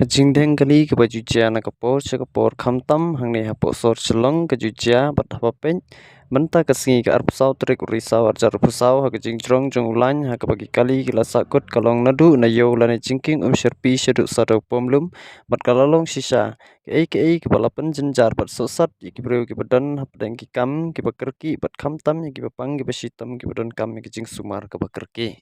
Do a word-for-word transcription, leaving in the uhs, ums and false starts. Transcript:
Ka jingdheng kali kaba ju jia na ka por sha ka por khamtam hangne hapoh sor Shillong ka ju jia bad haba peit mynta ka sngi ka arphew saw tarik u Risaw arhajar arphew saw ha ka jingjrong jong u Lain ha kaba ki kali ki la sahkut ka long naduh na ïew lane jingkieng Umshyrpi shaduh Sadaw Pomlum bad ka la long shisha kaei kaei kaba la pynjynjar bad sohsat ïa ki briew kiba don hapdeng ki kam kiba kyrkieh bad khamtam ïa kiba pang kiba shitom kiba donkam ïa ki jingsumar kaba kyrkieh.